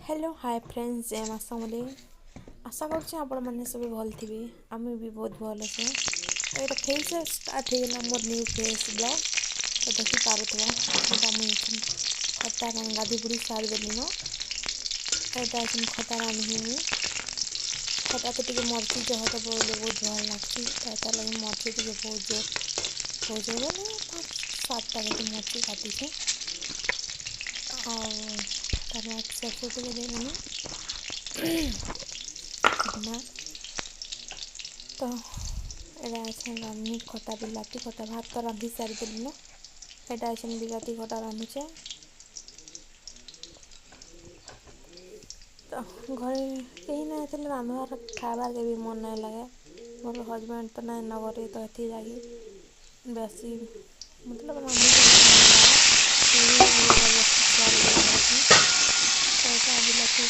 Hello hi friends, ଜୟ ମା ସମଲେଇ। ଆଶା କରୁଛି ଆପଣମାନେ ସବୁ ଭଲ ଥିବେ। ଆମେ ବି ବହୁତ ଭଲ ଅଛେ। ତ ଏଇଟା ଫେର୍ ଷ୍ଟାର୍ଟ ହେଇଗଲା ମୋର ନ୍ୟୁ ଫ୍ରେଶ୍ ବ୍ଲଗ୍। ତ ଦେଖିପାରୁଥିବ, ଏଇଟା ମୁଇଁ ଖଟା ଗାଧି ବୁଢ଼ି ସାରିଦେଲିନ। ଏଇଟା ଏଛେନ୍ ଖଟା ରାନ୍ଧିବି ମୁଇଁ। ଖଟା ତ ଟିକେ ମର୍ଚି ଜହ ଦେବ ବୋଇଲେ ବହୁତ ଭଲ ଲାଗ୍ସି। ତ ଏତାର୍ ଲାଗି ମର୍ଚି ଟିକେ ବହୁତ ଜୋର ବହୁତ ଜୋର ବୋଲେ 5-7ଟା କେତେ ମର୍ଚି କାଟିଛେ। ଆଉ ତାର ବାଦ ସରସୋ ଟିକେ ଦେଇଦେମି ନା। ତ ଏଇଟା ଏଛେନ୍ ରାନ୍ଧମି ଖଟା, ବିଲାତି ଖଟା। ଭାତ ତ ରାନ୍ଧି ସାରିଦେଲିନ। ଏଇଟା ଏଛେନ୍ ବିଲାତି ଖଟା ରାନ୍ଧୁଛେ। ତ ଘରେ କେହି ନାଇଁ ଥିଲେ ରାନ୍ଧବାର ଖାଇବାର୍କେ ବି ମନ୍ ନାଇଁ ଲାଗେ। ମୋର ହଜବେଣ୍ଡ ତ ନାଇଁ ନଗରେ, ତ ହେଥିର୍ଲାଗି ବେଶୀ ମତଲବ ରାନ୍ଧିତେ ମନ୍ ନାଇଁ ଲାଗ୍ବାର୍। ଫିର୍ ବି ଜବରଦସ୍ତି ଛୁଆର୍ ଲାଗି ରାନ୍ଧୁଛେଁ। ତ ଏଇଟା ବିଲାତି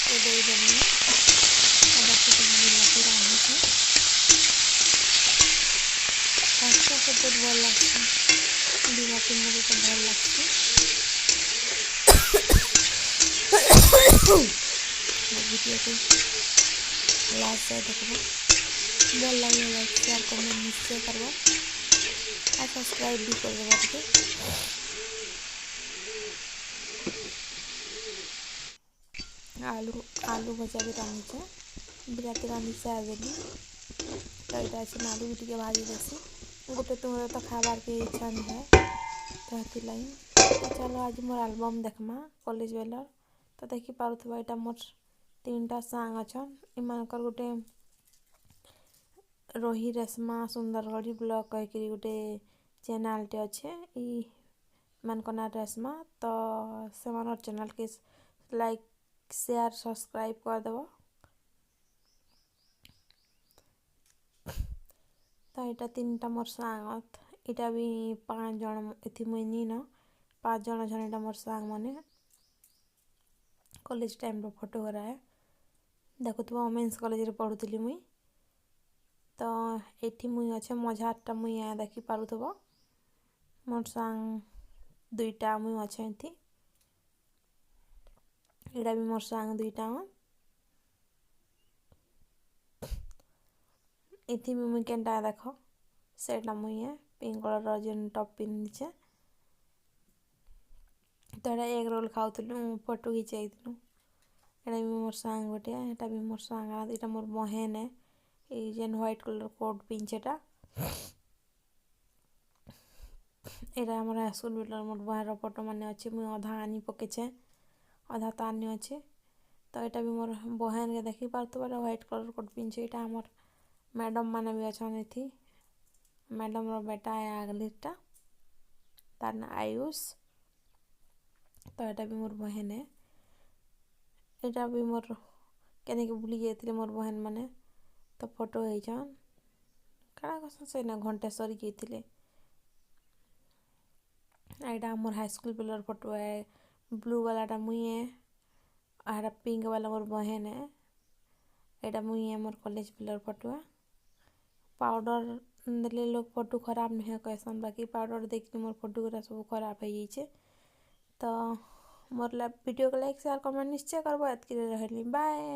କେ ଦେଇଦେଲି। ତ ଦେଖୁଥିବ, ବିଲାତି ରାନ୍ଧୁଛେଁ। ଖଟା ତ ବହୁତ ଭଲ୍ ଲାଗ୍ସି। ବିଲାତି ମୋତେ ତ ଭଲ୍ ଲାଗ୍ସି। ମୋର ଭିଡ଼ିଓକେ ଲାଷ୍ଟ ଯାଏ ଦେଖବ। ଭଲ ଲାଗିଲେ ଲାଇକ୍, ସେୟାର, କମେଣ୍ଟ ନିଶ୍ଚୟ କରବ ଆଉ ସବସ୍କ୍ରାଇବ୍ ବି କରିଦେବ ଟିକେ। ଆଲୁ ଭଜା ବି ରାନ୍ଧିଛେ। ବିଲାତି ରାନ୍ଧି ସାରିଦେଲି। ତ ଏଇଟା ଅଛି, ଆଲୁ ବି ଟିକେ ଭାଜି ଦେସି। ଗୋଟେ ତୁମରେ ତ ଖାଇବାର୍କେ ଇଚ୍ଛା ନି ହୁଏ, ତ ହେଥିର୍ଲାଗି। ତ ଚାଲ, ଆଜି ମୋର୍ ଆଲବମ୍ ଦେଖ୍ମା କଲେଜ ବେଲର୍। ତ ଦେଖିପାରୁଥିବ, ଏଇଟା ମୋର୍ ତିନିଟା ସାଙ୍ଗ ଅଛନ୍। ଏମାନଙ୍କର ଗୋଟେ ରୋହି ରେଶମା ସୁନ୍ଦରଗଡ଼ି ବ୍ଲଗ୍ କହିକିରି ଗୋଟେ ଚ୍ୟାନେଲ୍ଟେ ଅଛେ। ଇ ମାନଙ୍କର ନାଁ ରେଶମା। ତ ସେମାନଙ୍କର ଚ୍ୟାନେଲ୍କେ ଲାଇକ୍, ସେୟାର, ସବସ୍କ୍ରାଇବ୍ କରିଦେବ। ତ ଏଇଟା ତିନିଟା ମୋର୍ ସାଙ୍ଗ। ଏଇଟା ବି ପାଞ୍ଚ ଜଣ ଏଥି ମୁଇଁ ନିନ, ପାଞ୍ଚ ଜଣ ଅଛନ୍। ଏଇଟା ମୋର୍ ସାଙ୍ଗମାନେ କଲେଜ ଟାଇମ୍ର ଫଟୋ ଗୁରା। ଦେଖୁଥିବ, ଓମେନ୍ସ କଲେଜରେ ପଢ଼ୁଥିଲି ମୁଇଁ। ତ ଏଇଠି ମୁଇଁ ଅଛେ, ମଝାରଟା ମୁଇଁ ଦେଖିପାରୁଥିବ। ମୋର୍ ସାଙ୍ଗ ଦୁଇଟା ମୁଇଁ ଅଛେ ଏଥି। ଏଇଟା ବି ମୋର୍ ସାଙ୍ଗ ଦୁଇଟା। ଏଥି ବି ମୁଇଁ କେନ୍ଟା ଦେଖ, ସେଇଟା ମୁଇଁ ଏ ପିଙ୍କ କଲର୍ର ଯେନ୍ ଟପ୍ ପିନ୍ଧିଛେ। ତ ଏଇଟା ଏଗ୍ ରୋଲ୍ ଖାଉଥିଲୁ, ଫଟୋ ଘିଚେଇଥିଲୁ। ଏଇଟା ବି ମୋର୍ ସାଙ୍ଗ ଗୋଟେ, ଏଇଟା ବି ମୋର୍ ସାଙ୍ଗ। ଏଇଟା ମୋର୍ ବହେନ୍ ଏ, ଏଇ ଯେନ୍ ହ୍ୱାଇଟ୍ କଲର୍ କୋଟ୍ ପିନ୍ଧିଛେଟା। ଏଇଟା ଆମର ହାଇସ୍କୁଲ ବେଲର ମୋର୍ ବହେନ୍ର ଫଟୋ ମାନେ ଅଛି। ମୁଇଁ ଅଧା ଆନି ପକେଇଛେ, ଅଧା ତାରନି ଅଛେ। ତ ଏଇଟା ବି ମୋର୍ ବହେନ୍କେ ଦେଖି ପାରୁଥିବ, ଏଇଟା ହ୍ୱାଇଟ୍ କଲର୍ କୋଟ୍ ପିନ୍ଧିଛେ। ଏଇଟା ଆମର୍ ମ୍ୟାଡ଼ମ୍ ମାନେ ବି ଅଛନ୍ ଏଥି। ମ୍ୟାଡ଼ମ୍ର ବେଟା ଏ ଆଗଲିଟା, ତାର୍ ନାଁ ଆୟୁଷ। ତ ଏଇଟା ବି ମୋର୍ ବହେନ୍ ଏ। ଏଇଟା ବି ମୋର୍ କେନିକେ ବୁଲି ଯାଇଥିଲେ ମୋର୍ ବହେନ୍ ମାନେ, ତ ଫଟୋ ହେଇଛନ୍। କାଣା କହେସନ୍, ସେନ ଘଣ୍ଟେଶ୍ୱରୀ ଯାଇଥିଲେ। ଏଇଟା ଆମର୍ ହାଇସ୍କୁଲ ବେଲର୍ ଫଟୋ ଏ। ବ୍ଲୁ ବାଲାଟା ମୁଇଁ ଏ, ଆଉ ହେଟା ପିଙ୍କ ବାଲା ମୋର୍ ବହେନ୍ ଏ। ଏଇଟା ମୁଇଁ ଏ, ମୋର୍ କଲେଜ ବେଲର୍ ଫଟୋ ଏ। ପାଉଡର ଦେଲେ ଲୋକ୍ ଫଟୋ ଖରାପ ନୁହେଁ କହେସନ୍, ବାକି ପାଉଡର ଦେଇକିରି ମୋର୍ ଫଟୋ ଗୁରା ସବୁ ଖରାପ ହେଇଯାଇଛେ। ତ ମୋର୍ ଭିଡ଼ିଓକେ ଲାଇକ୍, ସେୟାର, କମେଣ୍ଟ ନିଶ୍ଚୟ କରବ। ଏତ୍କିରେ ରହିଲି, ବାଏ।